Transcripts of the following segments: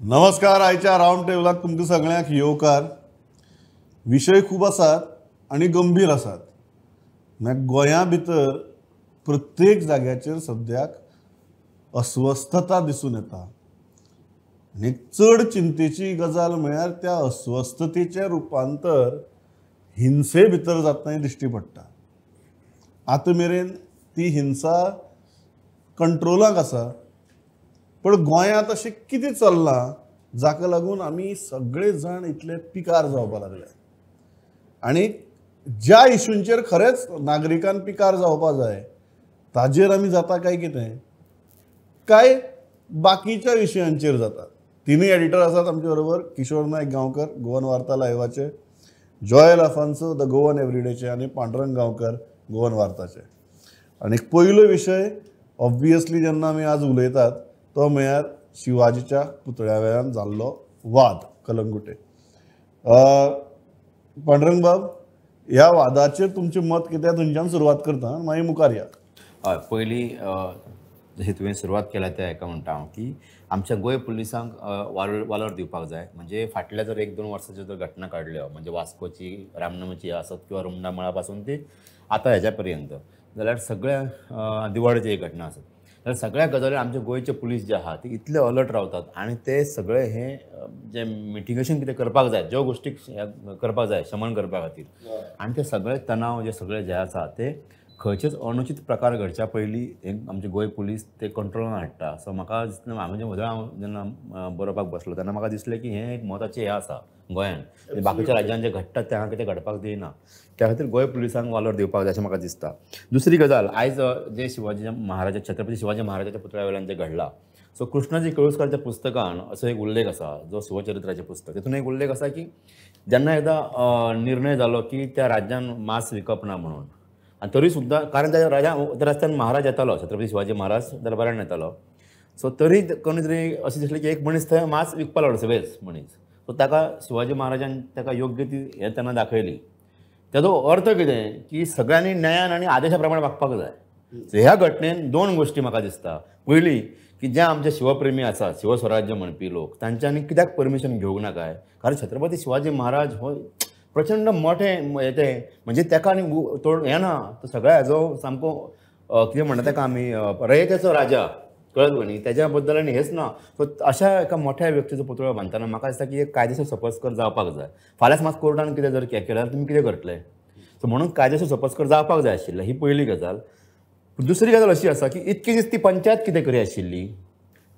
नमस्कार. आयच्या रावंड टेबलाक तुमकां सगळ्यांक येवकार. विशय खूब आसात आनी गंभीर आसात. म्हळ्यार गोंया भितर प्रत्येक जाग्याचेर सद्याक अस्वस्थता दिसून येता आनी चड चिंतेची गजाल म्हळ्यार त्या अस्वस्थतेचें रुपांतर हिंसे भितर जातना दिश्टी पडटा. आतां मेरेन ती हिंसा कंट्रोलाक आसा, पण गोंयांत अशें कितें चल्लां जाका लागून आमी सगळे जाण इतले पिकार जावपाक लागले आनी ज्या इशूंचेर खरेंच नागरिकान पिकार जावपाक जाय ताजेर आमी जाता काय कितें काय बाकीच्या विशयांचेर जाता. तिनूय एडिटर आसात आमचे बरोबर, किशोर नायक गांवकर गोवन वार्ता लायवाचे, जॉयल अफान्सो the Goan एवरीडेचे आनी पांडुरंग गांवकर गोवन वार्ताचे. आनी पयलो विशय ऑब्वियसली जेन्ना आमी आज उलयतात तो म्हळ्यार शिवाजीच्या पुतळ्या वेल्यान जाल्लो वाद कलंगुटे. पांडुरंग बाब, ह्या वादाचेर तुमचें मत कितें, थंयच्यान सुरवात करता मागीर मुखार या. हय, पयलीं जशें तुवें सुरवात केल्या त्या हेका म्हणटा हांव की आमच्या गोंय पुलिसांक वालोर दिवपाक जाय. म्हणजे फाटल्या जर 1-2 वर्साच्यो जर घटना काडल्यो, म्हणजे वास्कोची रामनमीची आसत किंवा रुमडामळा पासून ती आतां हेज्या पर्यंत, जाल्यार सगळ्या दिवाळेची एक घटना आसत, जाल्यार सगळ्या गजाली आमचे गोंयचे पुलीस जे आहा ते इतले अलर्ट रावतात आनी ते सगळे हे जे मिटिगेशन कितें करपाक जाय, ज्यो गोश्टी करपाक जाय शमन करपा खातीर, आनी ते सगळे तणाव जे सगळे जे आसा ते खंयचेच अनुचित प्रकार घडच्या पयलीं हे आमचे गोंय पुलीस ते कंट्रोलान हाडटा. सो म्हाका दिसलें, म्हणजे हांव जेन्ना बरोवपाक बसलो तेन्ना म्हाका दिसलें की हें एक म्हत्वाचें हें आसा गोंयान, बाकीच्या राज्यांत जें घडटा तें हांगा कितें घडपाक दिना, त्या खातीर गोंय पुलिसांक वालोर दिवपाक जाय अशें म्हाका दिसता. दुसरी गजाल, आयज जे शिवाजी महाराजा, छत्रपती शिवाजी महाराजाच्या पुतळ्या वयल्यान जें घडलां, सो कृष्णाजी केळुस्काराच्या पुस्तकान असो एक उल्लेख आसा, जो शिवचरित्राचें पुस्तक, तितून एक उल्लेख आसा की जेन्ना एकदां निर्णय जालो की त्या राज्यान मांस विकप ना म्हणून, आनी तरी सुद्दां कारण त्या राजा त्या रस्त्यान महाराज येतालो, छत्रपती शिवाजी महाराज दरबारान येतालो, सो तरी कोणी तरी अशें दिसलें की एक मनीस थंय मांस विकपाक लागलो, सगळेच मनीस, सो ताका शिवाजी महाराजान ताका योग्य ती हें तेन्ना दाखयली. ताजो अर्थ कितें की सगळ्यांनी न्यायान आनी आदेशा प्रमाणे वागपाक जाय. सो ह्या घटनेन दोन गोश्टी म्हाका दिसता. पयली की जे आमचे शिवप्रेमी आसात, शिवस्वराज्य म्हणपी लोक, तांच्यांनी कित्याक परमिशन घेवंक ना काय? कारण छत्रपती शिवाजी महाराज हो प्रचंड मोठें तें, म्हणजे ताका आनी तोड हें ना, तो सगळ्या हेजो सामको कितें म्हणटा ताका आमी रयतेचो राजा, कळत न्ही, तेज्या बद्दल आनी हेंच ना. सो अशा एका मोठ्या व्यक्तीचो पुतळो बांदतना म्हाका दिसता की एक कायदेशीर सोपस्कर जावपाक जाय. फाल्यांच मात कोर्टान कितें जर केलें जाल्यार तुमी कितें करतले? सो म्हणून कायदेशीर सोपस्कर जावपाक जाय आशिल्लें, ही पयली गजाल. दुसरी गजाल अशी आसा की इतके दीस ती पंचायत कितें करी आशिल्ली?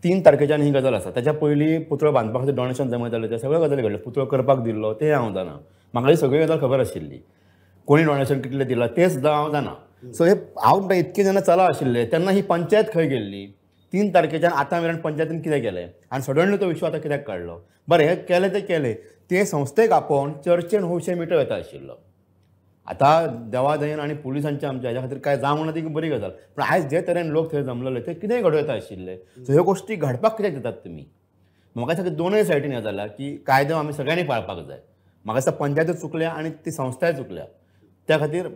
3 तारखेच्यान ही गजाल आसा, ताच्या पयलीं पुतळो बांदपा खातीर डोनेशन जमयताले, ते सगळ्यो गजाली घडल्यो, पुतळो करपाक दिल्लो तें हांव जाणा, म्हाका ही सगळी गजाल खबर आशिल्ली, कोणी डोनेशन कितलें दिलां तें सुद्दां हांव जाणा. सो हे हांव म्हणटा इतकें जेन्ना चला आशिल्लें तेन्ना ही पंचायत खंय गेल्ली? 3 तारखेच्यान आतां मेरेन पंचायतीन कितें केलें आनी सडनली तो विशय आतां कित्याक काडलो? बरें, हें केलें तें केलें, ते संस्थेक आपोवन चर्चेन हो विशय मिटो येता आशिल्लो. आतां देवा दयेन आनी पुलिसांच्या आमच्या हेज्या खातीर कांय जावंक ना, ती बरी गजाल, पूण आयज जे तरेन लोक थंय जमलेले ते कितेंय घडोवं येता आशिल्लें. सो ह्यो गोश्टी घडपाक कित्याक दितात तुमी? म्हाका दिसता की दोनूय सायडीन हें जालां की कायदो आमी सगळ्यांनी पाळपाक जाय. म्हाका दिसता पंचायतूय चुकल्या आनी ती संस्थाय चुकल्या. त्या खातीर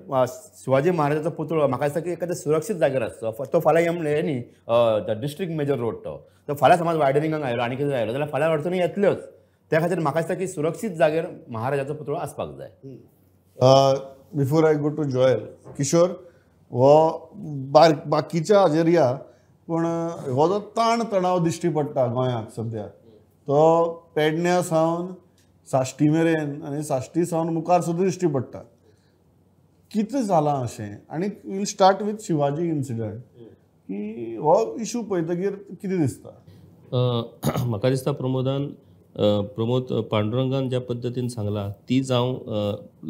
शिवाजी महाराजाचो पुतळो म्हाका दिसता की एखाद्या सुरक्षीत जाग्यार आसचो. तो फाल्यां हें न्ही डिस्ट्रिक्ट मेजर रोड, तो फाल्यां समज वायडनिंगाक आयलो आनी कितें आयलो जाल्यार फाल्यां अडचणी येतल्योच. त्या खातीर म्हाका दिसता की सुरक्षीत जाग्यार महाराजाचो पुतळो आसपाक जाय. Before I go to Joel, Kishore, हो बाकीच्या हाजेर या, पूण हो जो ताण तणाव दिश्टी पडटा गोंयांत सद्या, तो पेडण्या सावन साश्टी मेरेन आनी साश्टी सावन मुखार सुद्दां दिश्टी पडटा. कितें जालां अशें? आनी we'll start with Shivaji incident, की हो इशू पळयतकीर कितें दिसता? म्हाका दिसता प्रमोदान, प्रमोद पांडुरंगान ज्या पद्दतीन सांगलां तीच हांव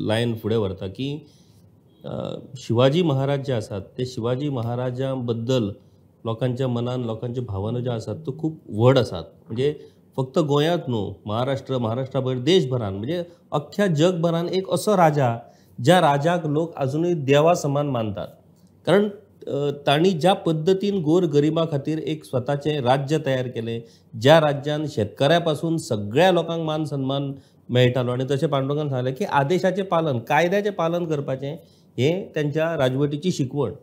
लायन फुडें व्हरता की शिवाजी महाराज जे आसात ते शिवाजी महाराजां बद्दल लोकांच्या मनान लोकांच्यो भावना ज्यो आसात त्यो खूब व्हड आसात. म्हणजे फक्त गोंयांत न्हू, महाराष्ट्र, महाराष्ट्रा भायर देशभरान, म्हणजे अख्ख्या जगभरान एक असो राजा ज्या राजाक लोक आजुनूय देवा समान मानतात. कारण तांणी ज्या पद्दतीन गोर गरिबा खातीर एक स्वताचें राज्य तयार केलें, ज्या राज्यान शेतकऱ्या पासून सगळ्या लोकांक मान सन्मान मेळटालो, आनी तशें पांडुरंगान सांगलें की आदेशाचें पालन, कायद्याचें पालन करपाचें हें तेंच्या राजवटीची शिकवण.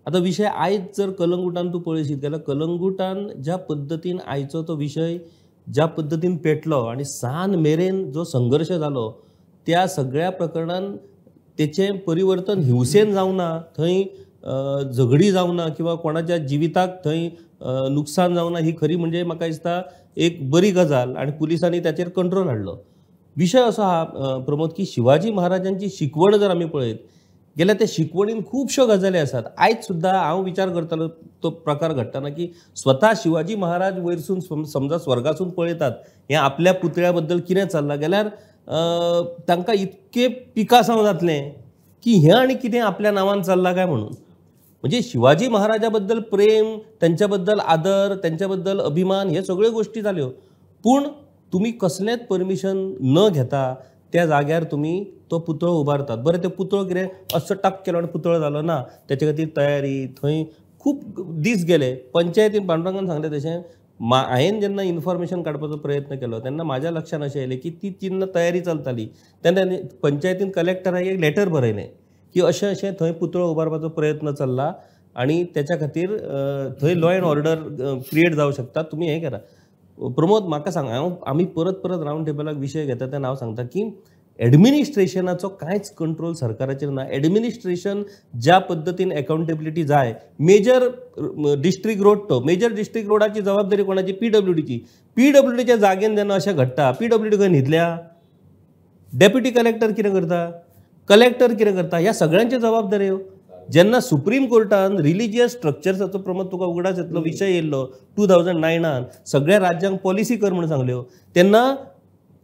आतां विशय आयज जर कलंगुटान तूं पळयशीत जाल्यार कलंगुटान ज्या पद्दतीन आयचो तो विशय ज्या पद्दतीन पेटलो आनी सान मेरेन जो संघर्श जालो त्या सगळ्या प्रकरणान तेचें परिवर्तन हिंसेन जावना, थंय झगडी जावना किंवा कोणाच्या जिविताक थंय नुकसान जावना ही खरी म्हणजे म्हाका दिसता एक बरी गजाल आनी पुलिसांनी ताचेर कंट्रोल हाडलो. विशय असो आहा प्रमोद की शिवाजी महाराजांची शिकवण जर आमी पळयत गेल्यार त्या शिकवणीन खुबश्यो गजाली आसात. आयज सुद्दां हांव विचार करतालो तो प्रकार घडटना की स्वता शिवाजी महाराज वयरसून समजा स्वर्गासून पळयतात हें आपल्या पुतळ्या बद्दल कितें चल्लां जाल्यार तांकां इतकें पिकासांव जातलें की हें आनी कितें आपल्या नांवान चल्लां काय म्हणून. म्हणजे शिवाजी महाराजा बद्दल प्रेम, त्यांच्या बद्दल आदर, त्यांच्या बद्दल अभिमान हे सगळ्यो गोष्टी जाल्यो, पूण तुमी कसलेंच परमिशन न घेता त्या जाग्यार तुमी तो पुतळो उबारतात. बरें, ते पुतळो कितें असो टक केलो आनी पुतळो जालो ना, तेचे खातीर तयारी थंय खूब दीस गेले. पंचायतीन पांडुरंगान सांगलें तशें हांवें जेन्ना इन्फॉर्मेशन काडपाचो प्रयत्न केलो तेन्ना म्हाज्या लक्षांत अशें आयलें की ती जेन्ना तयारी चलताली तेन्ना पंचायतीन कलेक्टराक एक लेटर बरयलें की अशें अशें थंय पुतळो उबारपाचो प्रयत्न चल्ला आनी तेच्या खातीर थंय लॉ एंड ऑर्डर क्रिएट जावं शकता, तुमी हें करा. प्रमोद म्हाका सांग, हांव आमी परत परत रावंड टेबलाक विशय घेता तेन्ना हांव सांगता की एडमिनिस्ट्रेशनाचो कांयच कंट्रोल सरकाराचेर ना. एडमिनिस्ट्रेशन ज्या पद्दतीन एकाउंटेबिलिटी जाय, मेजर डिस्ट्रिक्ट रोड तो मेजर डिस्ट्रिक्ट रोडाची जबाबदारी कोणाची? पीडब्ल्यूडीची. पीडब्ल्यूडीच्या जागेन जेन्ना अशें घडटा, पीडब्ल्यूडी खंय न्हिदल्या? डेप्युटी कलेक्टर कितें करता? कलेक्टर कितें करता? ह्या सगळ्यांच्यो जबाबदाऱ्यो. जेन्ना सुप्रीम कोर्टान रिलिजियस स्ट्रक्चर्साचो प्रमोद तुका उगडास येतलो विशय येयल्लो 2009 सगळ्या राज्यांक पॉलिसी कर म्हणून सांगल्यो, तेन्ना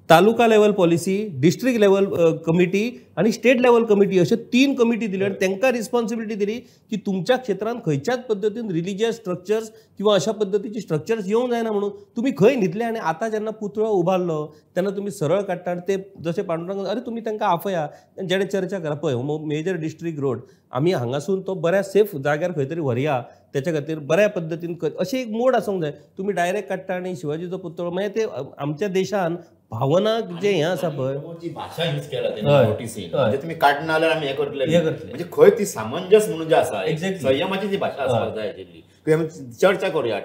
taluka level policy, district level committee आनी स्टेट लेवल कमिटी अश्यो 3 कमिटी दिल्यो आनी तांकां रिस्पॉन्सिबिलिटी दिली की तुमच्या क्षेत्रांत खंयच्याच पद्दतीन रिलिजियस स्ट्रक्चर्स किंवा अशा पद्दतीची स्ट्रक्चर्स येवंक जायना म्हणून तुमी खंय न्हिदले. आनी आतां जेन्ना पुतळो उबारलो तेन्ना तुमी सरळ काडटा आनी ते जशें पांडुरंग, अरे तुमी तांकां आफया, तेंचे कडेन चर्चा करा, पळय हो मेजर डिस्ट्रिक्ट रोड आमी हांगासून तो बऱ्या सेफ जाग्यार खंय तरी व्हरया, तेच्या खातीर बऱ्या पद्दतीन अशें एक मोड आसूंक जाय. तुमी डायरेक्ट काडटा आनी शिवाजीचो पुतळो, मागीर ते आमच्या देशान भावना जे हें आसा पळय, जी भाशा यूज केला नोटीसीन, म्हणजे तुमी काडना जाल्यार आमी हें करतले, म्हणजे खंय ती सामंजस म्हणून जे आसा, संयमाची जी भाशा आसपाक जाय आशिल्ली की आमी चर्चा करुया,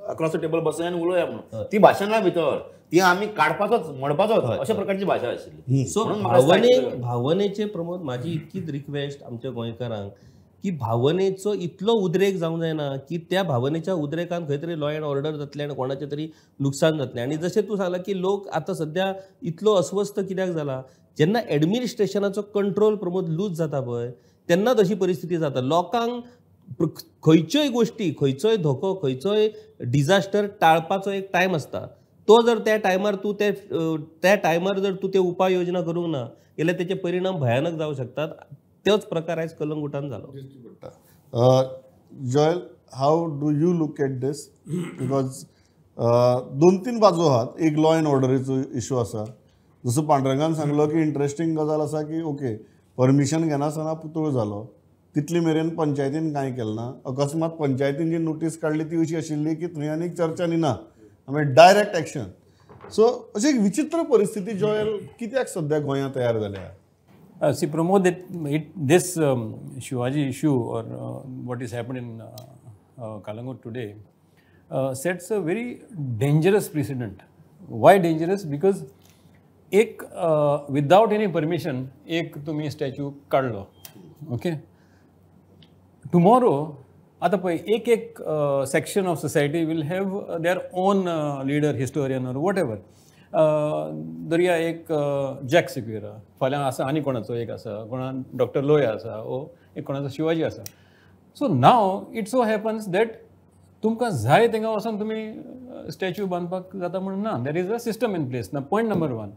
अक्रॉस the table बसून आनी उलोवया म्हणून, ती भाशा ना भितर, ती आमी काडपाचोच म्हणपाचोच अशा प्रकारची भाशा आशिल्ली. सो भावनेचे प्रमोद म्हाजी इतकीच रिक्वेस्ट आमच्या गोंयकारांक की भावनेचो इतलो उद्रेक जावंक जायना की त्या भावनेच्या उद्रेकान खंय तरी लॉ एंड ऑर्डर जातलें आनी कोणाचें तरी नुकसान जातलें. आनी जशें तूं सांगलां की लोक आतां सद्या इतलो अस्वस्थ कित्याक जाला, जेन्ना एडमिनिस्ट्रेशनाचो कंट्रोल प्रमोद लूज जाता पळय तेन्ना तशी परिस्थिती जाता. लोकांक खंयच्योय गोश्टी, खंयचोय धोको, खंयचोय डिजास्टर टाळपाचो एक टायम आसता. तो जर त्या टायमार तूं त्या टायमार जर तूं ते उपाय योजना करूंक ना जाल्यार तेचे परिणाम भयानक जावं शकतात. तोच प्रकार आयज कलंगुटान जालो. Joel, how do you look at this? Because 2-3 बाजू आहात. एक लॉ एंड ऑर्डरीचो इशू आसा, जसो पांडुरंगान सांगलो की इंट्रस्टींग गजाल आसा की ओके परमिशन घेनासतना पुतळो जालो, तितली मेरेन पंचायतीन कांय केलें ना. अकस्मात पंचायतीन जी नोटीस काडली ती अशी आशिल्ली की थंय आनीक चर्चा न्ही ना, आमी डायरेक्ट एक्शन. सो अशी एक विचित्र परिस्थिती जॉयल कित्याक सद्या गोंयांत तयार जाल्या? See, Pramod, this Shivaji issue or what is happening in Calangute today sets a very dangerous precedent. Why dangerous? Because एक without any permission, एक तुम्ही statue काढलो, okay? Tomorrow, आता पळय एक एक section of society will have their own leader, historian or whatever. दर्या एक जॅक सिक्वेरा, फाल्यां आसा आनी कोणाचो एक आसा, कोणा डॉक्टर लोया आसा, ओ एक कोणाचो शिवाजी आसा. So now it so happens that तुमकां जाय तेंगा वचोन तुमी स्टॅच्यू बांदपाक जाता म्हणून ना. There is a system in place. ना point number 1,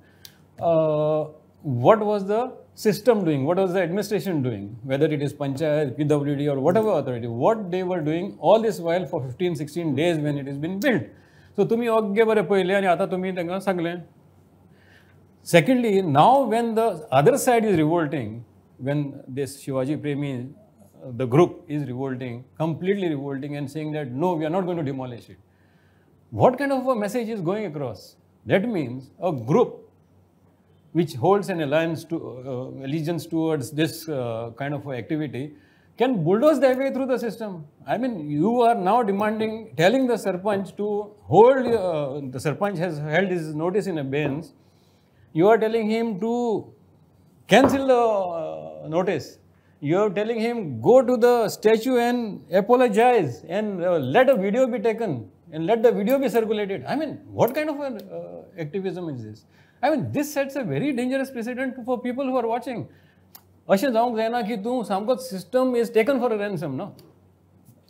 what was the system doing, what was the administration doing, whether it is panchayat, PWD or whatever authority, what they were doing all this while for 15-16 days when it is been built. So तुमी योग्य बरें पळयलें आनी आतां तुमी तांकां सांगलें. Secondly, now when the other side is revolting, when this Shivaji Premi, the group is revolting, completely revolting and saying that no, we are not going to demolish it. What kind of a message is going across? That means a group which holds an alliance to allegiance towards this kind of activity can bulldoze their way through the system. I mean, you are now demanding, telling the sarpanch to hold, the sarpanch has held his notice in abeyance. You are telling him to cancel the notice. You are telling him go to the statue and apologize and let a video be taken and let the video be circulated. I mean, what kind of an activism is this? I mean, this sets a very dangerous precedent for people who are watching. अशें जावंक जायना की तूं सामको system is taken for a ransom, no?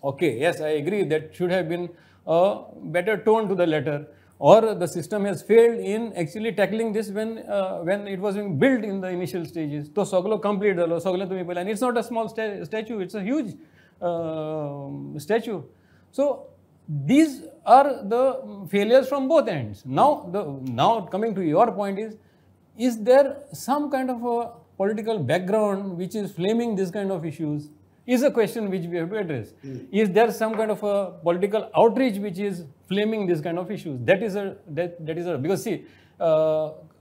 Okay, yes, I agree that should have been a better tone to the letter, or the system has failed in actually tackling this when it was being built in the initial stages. तो सगलो complete जालो, सगलें तुमी पळयलें. And it's not a small statue, it's a huge statue. So these are the failures from both ends. Now coming to your point is there some kind of a political background which is flaming this kind of issues is a question which we have to address. Is there some kind of a political outreach which is flaming this kind of issues? That is a because see,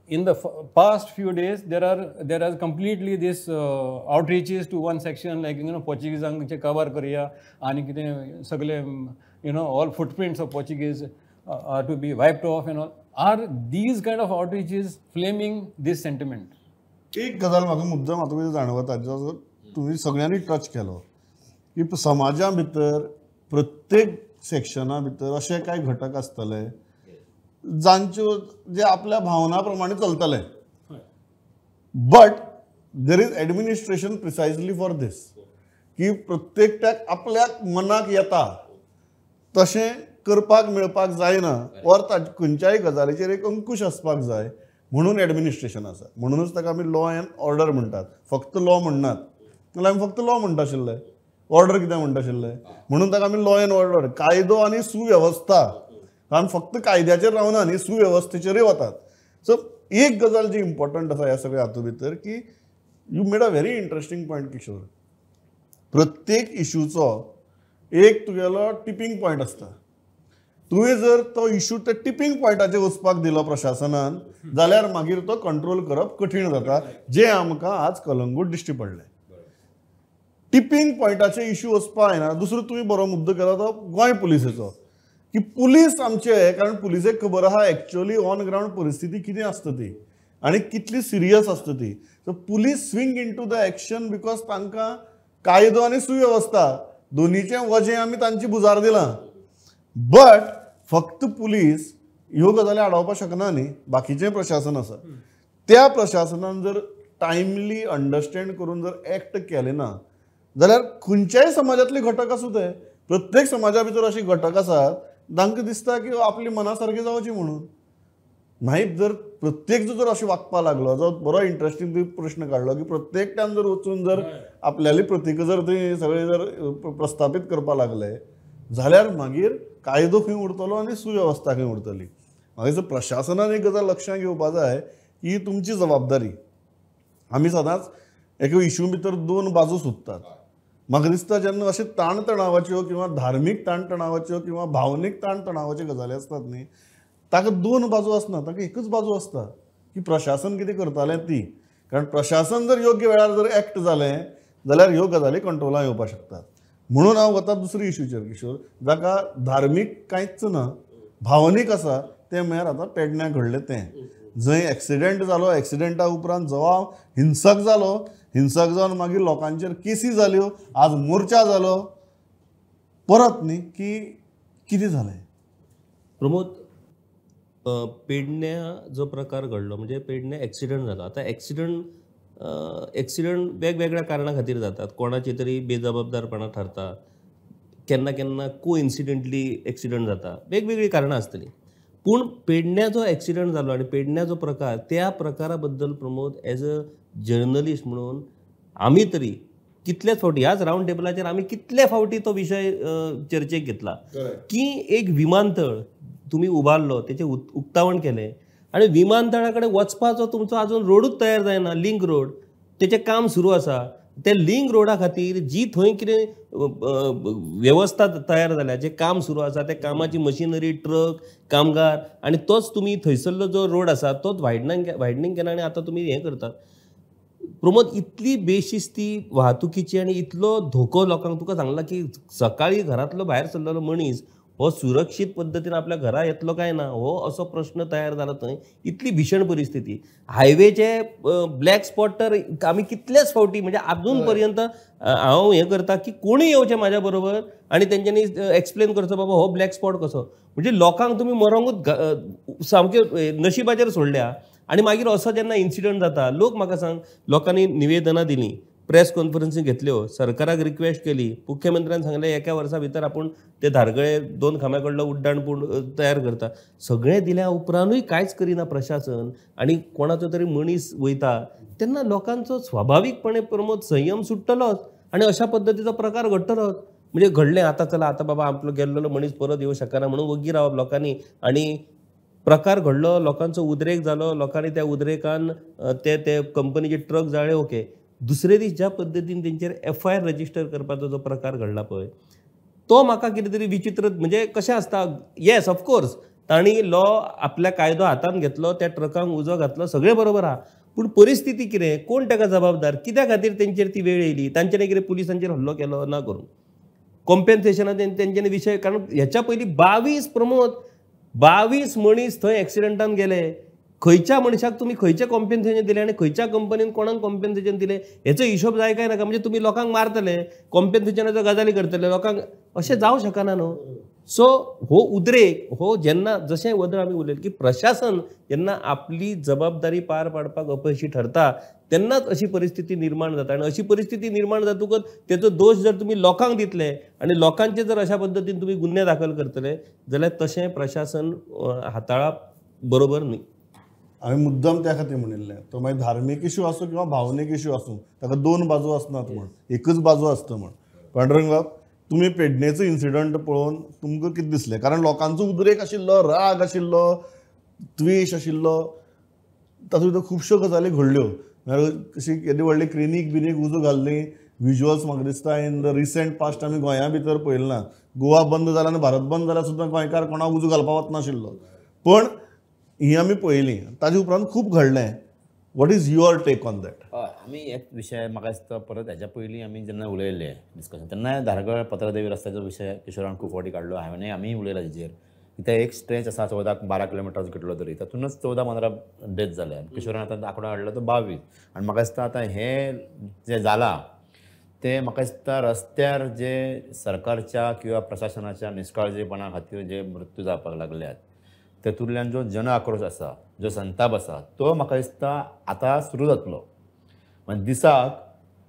in the past few days there are completely this outreaches to one section, like, you know, Portuguese che cover kariya ani kite sagle, you know, all footprints of Portuguese are to be wiped off and all. Are these kind of outreaches flaming this sentiment? एक गजाल म्हाका मुद्दम आतां कितें जाणवता, जो तुमी सगळ्यांनी टच केलो की समाजा भितर प्रत्येक सेक्शना भितर अशे कांय घटक आसतले जांच्यो जे आपल्या भावना प्रमाणे चलतले. But there is administration precisely for this, की प्रत्येकट्याक आपल्याक मनाक येता तशें करपाक मेळपाक जायना, ऑर खंयच्याय गजालीचेर एक अंकुश आसपाक जाय म्हणून एडमिनिस्ट्रेशन आसा. म्हणूनच ताका आमी लॉ अँड ऑर्डर म्हणटात, फक्त लॉ म्हणनात. जाल्यार आमी फक्त लॉ म्हणटा आशिल्ले, ऑर्डर कितें म्हणटा आशिल्ले? म्हणून ताका आमी लॉ अँड ऑर्डर, कायदो आनी सुवेवस्था. कारण फक्त कायद्याचेर रावना न्ही, सुवेवस्थेचेरूय वतात. सो एक गजाल जी इम्पॉर्टंट आसा ह्या सगळ्या हातूंत भितर की you made a very interesting point Kishore. प्रत्येक इशूचो एक तुगेलो टिपींग पॉयंट आसता. तुवें जर तो इशू त्या टिपींग पॉयंटाचेर वचपाक दिलो प्रशासनान जाल्यार मागीर तो कंट्रोल करप कठीण जाता, जें आमकां आज कलंगूट दिश्टी पडलें. टिपींग पॉयंटाचे इशू वचपाक जायना. दुसरो तुवें बरो मुद्दो केलो तो गोंय पुलिसेचो, की पुलीस आमचे, कारण पुलिसेक खबर आहा एक्चुअली ऑन ग्रावंड परिस्थिती कितें आसता ती आनी कितली सिरियस आसता ती. So police swing into the action because तांकां कायदो आनी सुवेवस्था दोनीचें वजें आमी तांची भुजार दिलां. बट फक्त पुलीस ह्यो गजाली आडावपाक शकना न्ही, बाकीचें प्रशासन आसा. त्या प्रशासनान जर टायमली अंडरस्टँड करून जर एक्ट केलें ना जाल्यार खंयच्याय समाजांतले घटक आसूं ते, प्रत्येक समाजा भितर अशे घटक आसात तांकां दिसता की आपली मना सारकी जावची म्हणून. मागीर जर प्रत्येक जर अशें वागपाक लागलो, जो बरो इंट्रस्टींग तुवें प्रश्न काडलो की प्रत्येकट्यान जर वचून जर आपल्याली प्रतिका जर ती सगळी जर प्रस्थापीत करपाक लागले जाल्यार मागीर कायदो खंय उरतलो आनी सुवेवस्था खंय उरतली. मागीर प्रशासनान एक गजाल लक्षांत घेवपा जाय की तुमची जबाबदारी. आमी सदांच एका इशू भितर दोन बाजू सोदतात. म्हाका दिसता जेन्ना अशे ताणतणावाच्यो किंवा धार्मीक ताणतणावाच्यो किंवा भावनीक ताणतणावाच्यो गजाली आसतात न्ही, ताका दोन बाजू आसना, ताका एकच बाजू आसता की प्रशासन कितें करतालें ती. कारण प्रशासन जर योग्य वेळार जर एक्ट जालें जाल्यार ह्यो गजाली कंट्रोलान येवपाक शकतात. म्हणून हांव वता दुसरी इशूचेर किशोर, जाका धार्मीक कांयच ना, भावनीक आसा, तें म्हळ्यार आतां पेडण्यां घडलें तें, जंय एक्सिडेंट जालो, एक्सिडेंटा उपरांत जवाब हिंसक जालो, हिंसक जावन मागीर लोकांचेर केसी जाल्यो, आज मोर्चा जालो, परत न्ही की कितें जालें. प्रमोद, पेडण्या जो प्रकार घडलो म्हणजे पेडण्या एक्सिडंट जालो. आतां एक्सिडंट वेगवेगळ्या कारणां खातीर जातात. कोणाची तरी बेजबाबदारपणां थारता, केन्ना केन्ना कोइन्सिडंटली एक्सिडंट जाता, वेगवेगळीं कारणां आसतलीं. पूण पेडण्या जो एक्सिडंट जालो आनी पेडण्या जो प्रकार, त्या प्रकारा बद्दल प्रमोद एज अ जर्नलिस्ट म्हणून आमी तरी कितलेच फावटी ह्याच रावंड टेबलाचेर आमी कितले फावटी तो विशय चर्चेक घेतला की एक विमानतळ तुमी उबारलो, तेचें उक्तावण केलें आनी विमानतळा कडेन वचपाचो तुमचो आजून रोडूच तयार जायना, लिंक रोड, तेचें काम सुरू आसा. ते लिंक रोडा खातीर जी थंय कितें वेवस्था तयार जाल्या, जें काम सुरू आसा, त्या कामाची मशिनरी, ट्रक, कामगार, आनी तोच तुमी थंयसरलो जो रोड आसा तोच वायडनिंग केला आनी आतां तुमी हें करतात. प्रमोद इतली बेशिस्ती वाहतुकीची आनी इतलो धोको लोकांक, तुका सांगला की सकाळी घरांतलो भायर सरलेलो मनीस हो सुरक्षीत पद्दतीन आपल्या घरा येतलो काय ना हो असो प्रश्न तयार जाला थंय. इतली भीषण परिस्थिती. हायवेचे ब्लॅक स्पॉट तर आमी कितलेच फावटी म्हणजे अजून पर्यंत हांव हें करता की कोणूय येवचें म्हाज्या बरोबर आनी तेंच्यांनी एक्सप्लेन करचो बाबा हो ब्लॅक स्पॉट कसो. म्हणजे लोकांक तुमी मरोंकूच सामके नशिबाचेर सोडल्या. आनी मागीर असो जेन्ना इन्सिडंट जाता लोक म्हाका सांग, लोकांनी निवेदनां दिलीं, प्रेस कॉन्फरन्सी घेतल्यो, सरकाराक रिक्वेस्ट केली, मुख्यमंत्र्यान सांगलें एका वर्सा भितर आपूण ते धारगळे 2 खांब्या कडलो उड्डाण पूल तयार करता. सगळें दिल्या उपरांतूय कांयच करिना प्रशासन आनी कोणाचो तरी मनीस वयता तेन्ना लोकांचो स्वाभावीकपणे प्रमोद संयम सुट्टलोच आनी अशा पद्दतीचो प्रकार घडटलोच. म्हणजे घडलें आतां चला आतां बाबा आपलो गेल्लो मनीस परत येवं शकना म्हणून वग्गी रावप लोकांनी आनी प्रकार घडलो, लोकांचो उद्रेक जालो, लोकांनी त्या उद्रेकान ते ते कंपनीचे ट्रक जाळे. ओके, दुसरे दीस ज्या पद्दतीन तेंचेर एफ I R register करपाचो जो प्रकार घडला पळय तो म्हाका कितें तरी विचित्र. म्हणजे कशें आसता, येस ऑफकोर्स तांणी लॉ आपल्या कायदो हातांत घेतलो, त्या ट्रकांक उजो घातलो, सगळें बरोबर आहा, पूण परिस्थिती कितें, कोण ताका जबाबदार, कित्या खातीर तेंचेर ती वेळ येयली, तांच्यानी कितें पुलिसांचेर हल्लो केलो ना करूं, कॉम्पेन्सेशना तेंच्यांनी विशय. कारण ह्याच्या पयलीं 22 प्रमोद 22 मनीस थंय एक्सिडंटान गेले. खंयच्या मनशाक तुमी खंयचें कॉम्पेन्सेशन दिलें आनी खंयच्या कंपनीन कोणाक कॉम्पेन्सेशन दिलें हेचो हिशोब जाय काय नाका. म्हणजे तुमी लोकांक मारतले, कॉम्पेन्सेशनाच्यो गजाली करतले लोकांक, अशें जावं शकना न्हू. सो हो उद्रेक हो जेन्ना जशें वदळ आमी उलयले की प्रशासन जेन्ना आपली जबाबदारी पार पाडपाक अपयशी ठरता तेन्नाच अशी परिस्थिती निर्माण जाता. आनी अशी परिस्थिती निर्माण जातकच तेचो दोश जर तुमी लोकांक दितले आनी लोकांचे जर अशा पद्दतीन तुमी गुन्हे दाखल करतले जाल्यार तशें प्रशासन हाताळप बरोबर न्ही. हांवें मुद्दम त्या खातीर म्हणिल्लें तो मागीर धार्मीक इशू आसूं किंवा भावनीक इशू आसूं ताका 2 बाजू आसनात म्हण, एकच बाजू आसता म्हण. पांडुरंग बाब, तुमी पेडणेचो इन्सिडंट पळोवन तुमकां कितें दिसलें? कारण लोकांचो उद्रेक आशिल्लो, राग आशिल्लो, द्वेश आशिल्लो, तातूंत भितर खुबश्यो गजाली घडल्यो. म्हळ्यार कशी येदी व्हडली क्लिनीक बिनीक उजो घाल्ली, विज्युअल्स म्हाका दिसता इन the recent past आमी गोंया भितर पळयलें ना. गोवा बंद जाला आनी भारत बंद जाल्यार सुद्दां गोंयकार कोणाक उजो घालपाक वचनाशिल्लो, पण ही आमी पळयली. ताजे उपरांत खूब घडलें. What is your take on that? आमी एक विशय म्हाका दिसता परत हेच्या पयलीं आमी जेन्ना उलयल्ले डिस्कशन तेन्ना धारगळ पत्रादेवी रस्त्याचो विशय किशोरान खूब फावटी काडलो, हांवें आमी उलयला तेजेर. ते एक स्ट्रेच आसा 14-12 किलोमिटर्स घेतलो तरी तातूंतच 14-15 डेथ जाले. किशोरान आतां आंकडो हाडलो तो 22. आनी म्हाका दिसता आतां हें जें जालां तें म्हाका दिसता रस्त्यार जे सरकारच्या किंवा प्रशासनाच्या निश्काळजीपणा खातीर जे मृत्यू जावपाक लागल्यात तेतूंतल्यान जो जन आक्रोश आसा, जो संताप आसा तो म्हाका दिसता आतां सुरू जातलो. म्हणजे दिसाक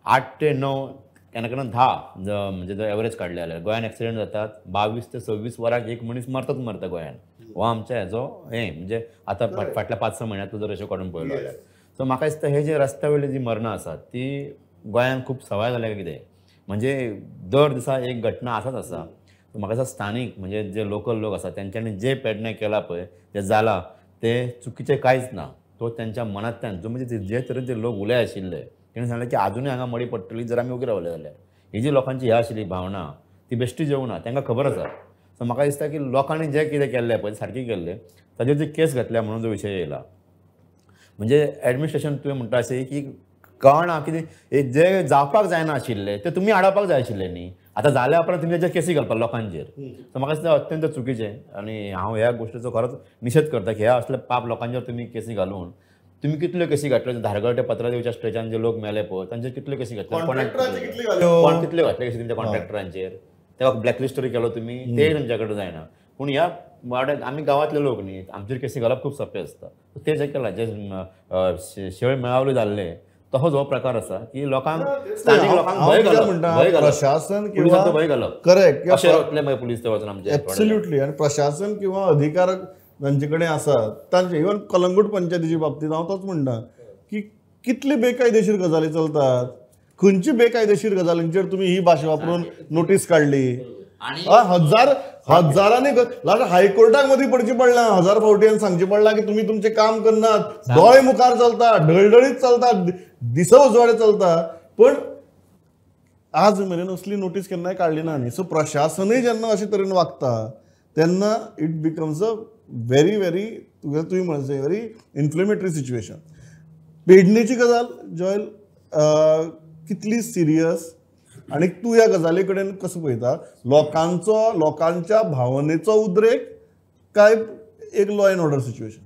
8 ते 9 केन्ना केन्ना 10 म्हणजे जर एवरेज काडले जाल्यार गोंयान एक्सिडंट जातात 22 ते 26 वरांक एक मनीस मरताच मरता गोंयान. हो आमच्या हेजो हें म्हणजे आतां फाटल्या 5-6 म्हयन्यांतलो जर अशें काडून पळयलो जाल्यार. सो म्हाका दिसता हे जे रस्त्या वयली जी मरणां आसात ती गोंयान खूब सवाय जाल्या कितें, म्हणजे दर दिसा एक घटना आसाच आसा. म्हाका दिसता स्थानीक म्हणजे जे लोकल लोक आसा तेंच्यांनी जे पेडणे केलां पळय जें जालां तें चुकीचें कांयच ना. तो तेंच्या मनांतल्यान जो म्हणजे जे तरेन ते लोक उलय आशिल्ले तेणें सांगलें की आजुनूय हांगा मडी पडटली जर आमी ओगी रावले जाल्यार. ही जी लोकांची ह्या आशिल्ली भावना ती बेश्टी जेवना, तांकां खबर आसा. सो म्हाका दिसता की लोकांनी जें कितें केल्लें पळय सारकें केल्लें, ताजेर जी केस घातल्या म्हणून जो विशय येयला म्हणजे एडमिनिस्ट्रेशन तुवें म्हणटा अशें की कळना कितें जे जावपाक जायना आशिल्लें तें तुमी आडावपाक जाय आशिल्लें न्ही. आतां जाल्या उपरांत तुमी तेजेर केसी घालपाक लोकांचेर. सो म्हाका दिसता अत्यंत चुकीचें आनी हांव ह्या गोश्टीचो खरोच निशेध करता की ह्या असल्या पाप लोकांचेर तुमी केसी घालून तुमी कितल्यो केसी घातल्यो. धारगळ ते पत्रादेवीच्या स्ट्रेचान जे लोक मेले पळय तांचेर कितल्यो केसी घातल्यो, कोण कितल्यो घातल्यो केसी तुमच्या कॉन्ट्रॅक्टरांचेर, तेका ब्लॅकलिस्ट तरी केलो तुमी, तेय तुमच्या कडेन जायना. पूण ह्या वाड्याक आमी गांवांतले लोक न्ही, आमचेर केसी घालप खूब सोंपें आसता. ते जें केलां जे शेळ मेळावले जाल्ले तसोच हो प्रकार आसा की लोकांक स्थानीक लोकांक भंय घालप, प्रशासन किंवा भंय घालप. करेक्ट, अशें वतले मागीर पुलीस थंय वचून आमचे. एब्सोल्युटली. आनी प्रशासन किंवा अधिकार तांचे कडेन आसात तांचे, इवन कलंगूट पंचायतीच्या बाबतींत हांव तोच म्हणटा की कितले बेकायदेशीर गजाली चलतात, खंयची बेकायदेशीर गजालींचेर तुमी ही भाशा वापरून नोटीस काडली. हजार हजारांनी हायकोर्टाक मदीं पडचें पडलां, 1000 फावटी आनी सांगचें पडलां की तुमी तुमचें काम करनात, दोळे मुखार चलता, ढळढळीत चलता, दिसा उजवाडे चलता, पण आज मेरेन असली नोटीस केन्नाय काडली ना न्ही. सो प्रशासनूय जेन्ना अशे तरेन वागता तेन्ना it becomes a very very तुवें म्हणलें व्हेरी इन्फ्लेमेटरी सिच्युएशन. पेडणेची गजाल जॉयल कितली सिरियस आनी तूं ह्या गजाली कडेन कसो पळयता? लोकांचो, लोकांच्या भावनेचो उद्रेक काय एक law and order situation?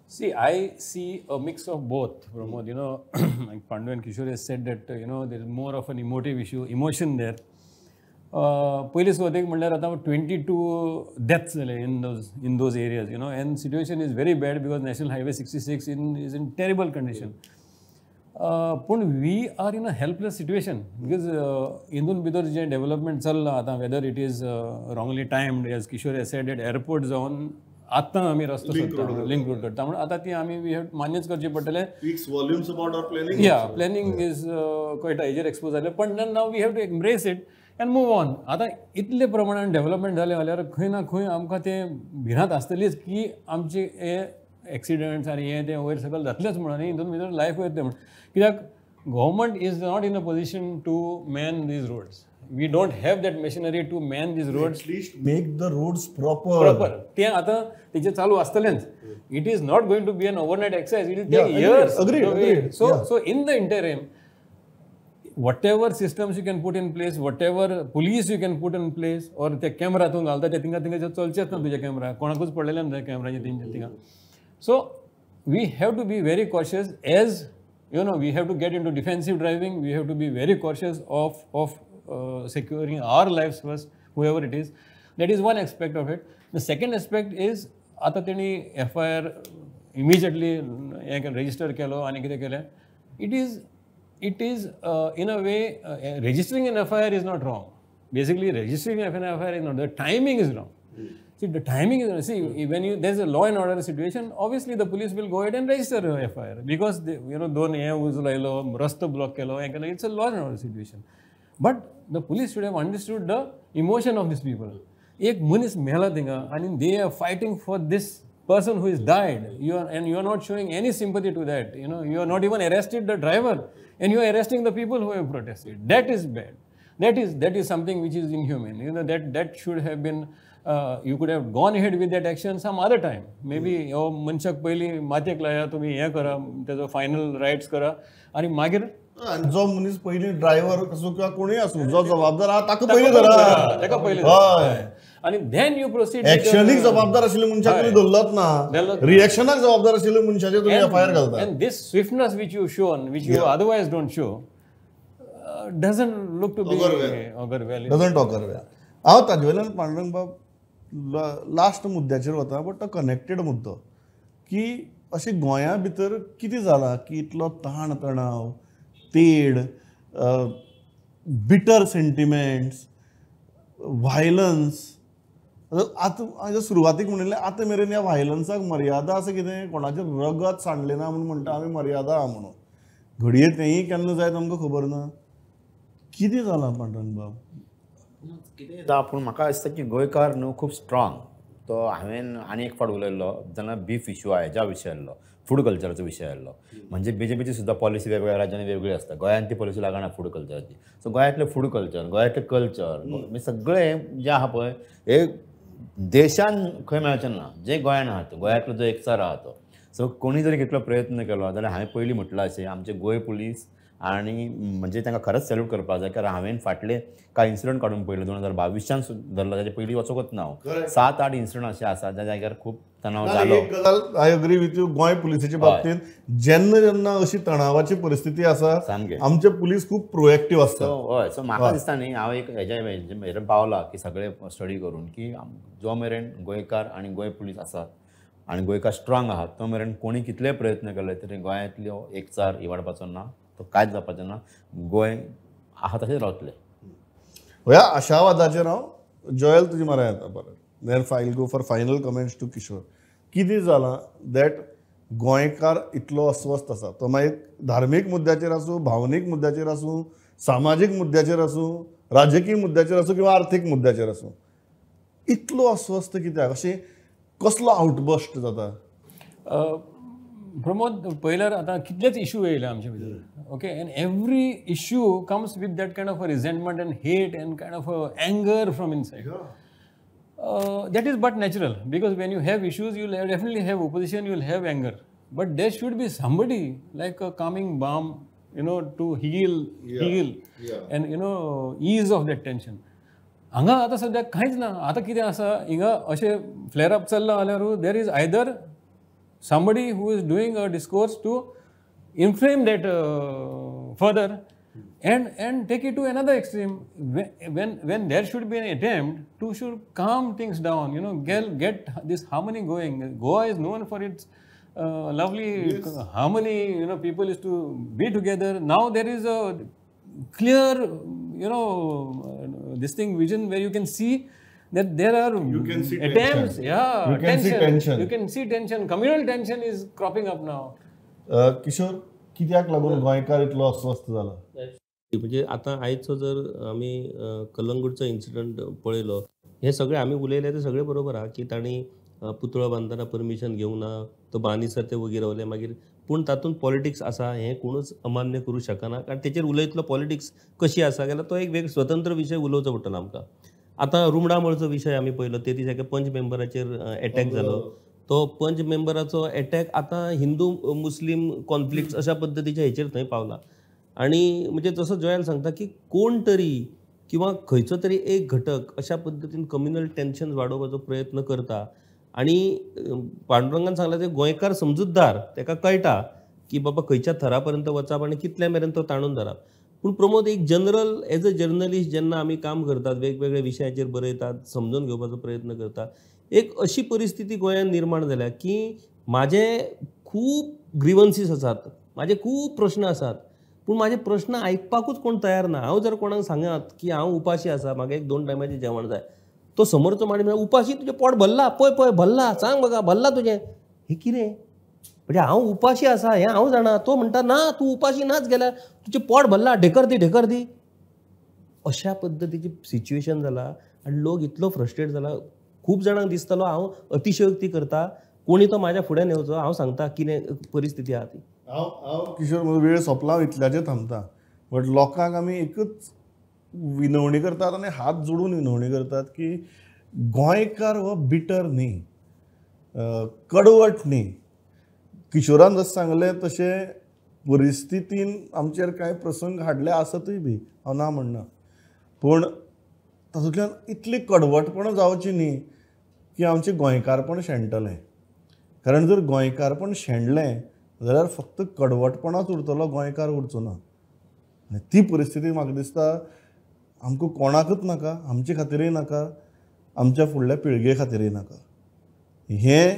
See, I see a mix of both, Pramod. You know, like Pandu and Kishore has said that, you know, there is more of an emotive issue, emotion there. पयली सुरवातेक म्हणल्यार आतां 22 deaths जाले in those areas, you know, and situation is very bad because National Highway 66 is in terrible condition. पूण we are in a helpless situation because हिंदून भितर जें development चल्लां आतां, whether it is wrongly timed, as Kishore has said, at airport जावन आतां आमी रस्तो सोदता, लिंक रोड करता, म्हणून आतां ती आमी we have मान्यच करचें पडटलें. या प्लॅनिंग is कळटा हेजेर एक्सपोज जालें, पण now we have to embrace it and move on. आतां इतले प्रमाणान डेव्हलपमेंट जालें जाल्यार खंय ना खंय आमकां तें भिरांत आसतलीच की आमचे हे एक्सिडंट्स आनी हें तें वयर सकयल जातलेंच म्हणून, आनी हितून भितर लायफ वयतलें म्हणून. कित्याक government is not in a position to man these roads. We don't have that machinery to man these roads. At least make the roads proper. Proper. ते आतां तेजें चालू आसतलेंच. It is not going to be an overnight exercise. It will take years. Agreed, agreed. So in the interim, whatever systems you can put in place, whatever police you can put in place, or ते camera तूं घालता ते थिंगा थिंगा चलचेच ना तुजे camera, कोणाकूच पडलेले ना कॅमेराचे तेंचे थिंगा. So we have to be very cautious, as you know, we have to get into defensive driving. We have to be very cautious of securing our lives first, whoever it is. That is one aspect of it. The second aspect is, आतां तेणी FIR immediately हें register केलो आनी कितें केलें. It is in a way, registering an FIR is not wrong. Basically, registering an FIR is not, the timing is wrong. See, the timing is, see, when you, there's a law and order situation, obviously the police will go ahead and register a FIR because they, you know, दोन हें उजो लायलो, रस्तो block केलो, हें केलें, it's a law and order situation. But the police should have understood the emotion of these people. एक मनीस मेला थिंगा आनी they are fighting for this person who is died. You are, and you are not showing any sympathy to that. You know, you are not even arrested the driver, and you are arresting the people who have protested. That is bad. That is something which is inhuman. You know, that should have been, you could have gone ahead with that action some other time. Maybe हो मनशाक पयलीं मातयेक लाया, तुमी हें करा, तेजो final rights करा आनी मागीर जो मनीस पयलीं ड्रायव्हर आसूं किंवा कोणूय आसूं, जो जबाबदार आहा ताका पयलीं धरा, ताका पयलीं हय, आनी then you proceed. एक्शनीक जबाबदार आशिल्ल्या मनशाक तुमी धरलोच ना, रिएक्शनाक जबाबदार आशिल्ल्या मनशाचेर तुमी एफआयआर घालता. And this swiftness which you shown, which you otherwise don't show, doesn't look to be augur well. Doesn't augur well. हांव ताजे वयल्यान पांडुरंग बाब लास्ट मुद्द्याचेर वता, बट तो कनेक्टेड मुद्दो की अशें गोंया भितर कितें जालां की इतलो ताण तणाव, तेड, बिटर सेंटिमेंट्स, व्हायलन्स. आतां सुरवातीक म्हणिल्लें, आतां मेरेन ह्या व्हायलन्साक मर्यादा आसा कितें, कोणाचें रगत सांडलें ना म्हूण म्हणटा आमी मर्यादा आहा म्हणून, घडये तेंय केन्ना जायत आमकां खबर ना. कितें जालां पांडुरंग बाब? कितें जाता, पूण म्हाका दिसता की गोंयकार न्हू खूब स्ट्रांग. तो हांवें आनी एक फावट उलयल्लो जेन्ना बीफ इशू हेज्या विशय आयल्लो, फूड कल्चराचो विशय आयल्लो. म्हणजे बीजेपीची सुद्दां पॉलिसी वेगवेगळ्या राज्यांनी वेगळी आसता, गोंयांत ती पॉलिसी लागना फूड कल्चराची. सो गोंयांतलें फूड कल्चर, गोंयांतलें कल्चर, म्हणजे सगळें जें आहा पळय हे देशान खंय मेळचें ना, जें गोंयान आहा तो, गोंयांतलो जो एकचार आहा तो. सो कोणी जरी कितलो प्रयत्न केलो जाल्यार हांवें पयलीं म्हटलां अशें, आमचे गोंय पुलीस आनी म्हणजे तांकां खरेंच सॅल्यूट करपाक जाय, कारण हांवें फाटले कांय इन्सिडंट काडून पळयले 2022 धरला, ताजे पयलीं वचोकच ना हांव. 7-8 इन्सिडंट अशे आसा ज्या जाग्यार खूब तणाव जालो. एक गजाल I agree with you, Goa पुलिसेच्या बाबतींत जेन्ना जेन्ना अशी तणावाची परिस्थिती आसा सामकें आमचे पुलीस खूब प्रोएक्टीव आसता. हय, सो म्हाका दिसता न्ही, हांव एक हेज्या मेरेन पावला की सगळे स्टडी करून की जो मेरेन गोंयकार आनी गोंय पुलीस आसात आनी गोंयकार स्ट्रांग आहात तो मेरेन कोणी कितले प्रयत्न केले तरी गोंयांतल्यो एकचार इबाडपाचो ना, तो कांयच जावपाचें ना. गोंय आहा तशेंच रावतलें ह्या आशावादाचेर. हांव जॉयल तुजी मारा येता परत, then I'll go for final comments to Kishore. कितें जालां that गोंयकार इतलो अस्वस्थ आसा, तो मागीर धार्मीक मुद्द्याचेर आसूं, भावनीक मुद्द्याचेर आसूं, सामाजीक मुद्द्याचेर आसूं, राजकीय मुद्द्याचेर आसूं किंवा आर्थीक मुद्द्याचेर आसूं, इतलो अस्वस्थ कित्याक? अशें कसलो आउटबस्ट जाता? प्रमोद, पळयल्यार आतां कितलेच इशू येयले आमचे भितर, okay, and every issue comes with that kind of a resentment and hate and kind of a anger from inside. That is but natural, because when you have issues, you will definitely have opposition, you will have anger. But there should be somebody like a calming balm you know, to heal and you know ease of that tension. हांगा आतां सद्याक कांयच ना. आतां कितें आसा हिंगा अशें फ्लॅर अप चल्लां जाल्यार there is either somebody who is doing a discourse to inflame that further and take it to another extreme when there should be an attempt to should calm things down, you know, get this harmony going. Goa is known for its lovely harmony, you know, people used to be together. Now there is a clear, you know, this thing vision where you can see that there are you can see attempts, tension. Yeah, you can see tension. You can see tension. Communal tension is cropping up now. Kishore, कित्याक लागून गोंयकार इतलो अस्वस्थ जाला? म्हणजे आतां आयचो जर आमी कलंगूटचो इन्सिडंट पळयलो, हे सगळे आमी उलयले ते सगळे बरोबर आहा की तांणी पुतळो बांदतना परमिशन घेवंक ना, तो बांदिसर ते वगीर रावले. मागीर पूण तातूंत पॉलिटिक्स आसा हें कोणूच अमान्य करूं शकना, कारण तेचेर उलयतलो पॉलिटिक्स कशी आसा जाल्यार तो एक वेग स्वतंत्र विशय उलोवचो पडटलो आमकां. आतां रुमडामळचो विशय आमी पळयलो, ते दीस एका पंच मेंबराचेर एटॅक जालो. तो पंच मेंबराचो एटॅक आतां हिंदू मुस्लीम कॉन्फ्लिक्ट अशा पद्दतीच्या हेचेर थंय पावला. आनी म्हणजे जसो जोयल सांगता की कोण तरी किंवा खंयचो तरी एक घटक अशा पद्दतीन कम्युनल टेन्शन वाडोवपाचो प्रयत्न करता. आनी पांडुरंगान सांगलां ते गोंयकार समजूतदार, ताका कळटा की बाबा खंयच्या थरा पर्यंत वचप आनी कितल्या मेरेन तो ताणून धरप. पूण प्रमोद, एक जनरल एज अ जर्नलिस्ट जेन्ना आमी काम करतात, वेगवेगळे विशयाचेर बरयतात, समजून घेवपाचो प्रयत्न करतात, एक अशी परिस्थिती गोंयांत निर्माण जाल्या की म्हाजे खूब ग्रिवन्सीस आसात, म्हाजे खूब प्रश्न आसात, पूण म्हाजे प्रश्न आयकपाकूच कोण तयार ना. हांव जर कोणाक सांगात की हांव उपाशी आसा, म्हाका एक 2 टायमाचें जेवण जाय, तो समोरचो माणीस म्हणटा उपाशी तुजें पोट भरला, पळय पळय भरला, सांग म्हाका भरला तुजें, हें कितें? म्हणजे हांव उपाशी आसा हें हांव जाणा, तो म्हणटा ना तूं उपाशी नाच गेल्यार तुजें पोट भरला, ढेकर दी ढेकर दी. अशा पद्दतीची सिच्युएशन जाला आनी लोक इतलो फ्रस्ट्रेट जाला. खूब जाणांक दिसतलो हांव अतिशयोक्ती करता, कोणी तो म्हाज्या फुड्यान येवचो, हांव सांगता कितें परिस्थिती आहा ती. हांव हांव किशोर म्हजो वेळ सोंपला, हांव इतल्याचेर थांबता. बट लोकांक आमी एकच विनवणी करतात आनी हात जोडून विनवणी करतात की गोंयकार हो बिटर न्ही, कडवट न्ही. किशोरान जशें सांगलें तशें परिस्थितीन आमचेर कांय प्रसंग हाडले आसतूय बी, हांव ना म्हणना, पूण तातूंतल्यान इतली कडवटपणां जावची न्ही की आमचें गोंयकारपण शेणटलें. कारण जर गोंयकारपण शेणलें जाल्यार फक्त कडवटपणाच उरतलो, गोंयकार उरचो ना. आनी ती परिस्थिती म्हाका दिसता आमकां कोणाकूच नाका, आमचे खातीरय नाका, आमच्या फुडल्या पिळगे खातीरय नाका. हें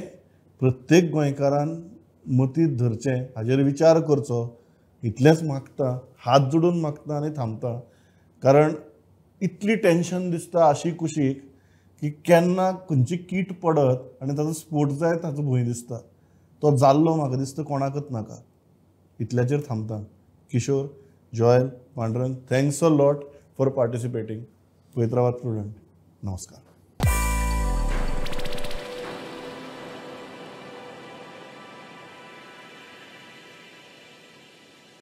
प्रत्येक गोंयकारान मतींत धरचें, हाजेर विचार करचो, इतलेंच मागता, हात जोडून मागता आनी थांबता. कारण इतली टेन्शन दिसता आशी कुशीक की केन्ना खंयची कीट पडत आनी ताचो स्फोट जायत ताचो भंय दिसता. तो जाल्लो म्हाका दिसता कोणाकूच नाका. इतल्याचेर थांबता. Kishore, Joel, Pandurang, thanks a lot for participating. पळयत रावात प्रुडंट. नमस्कार.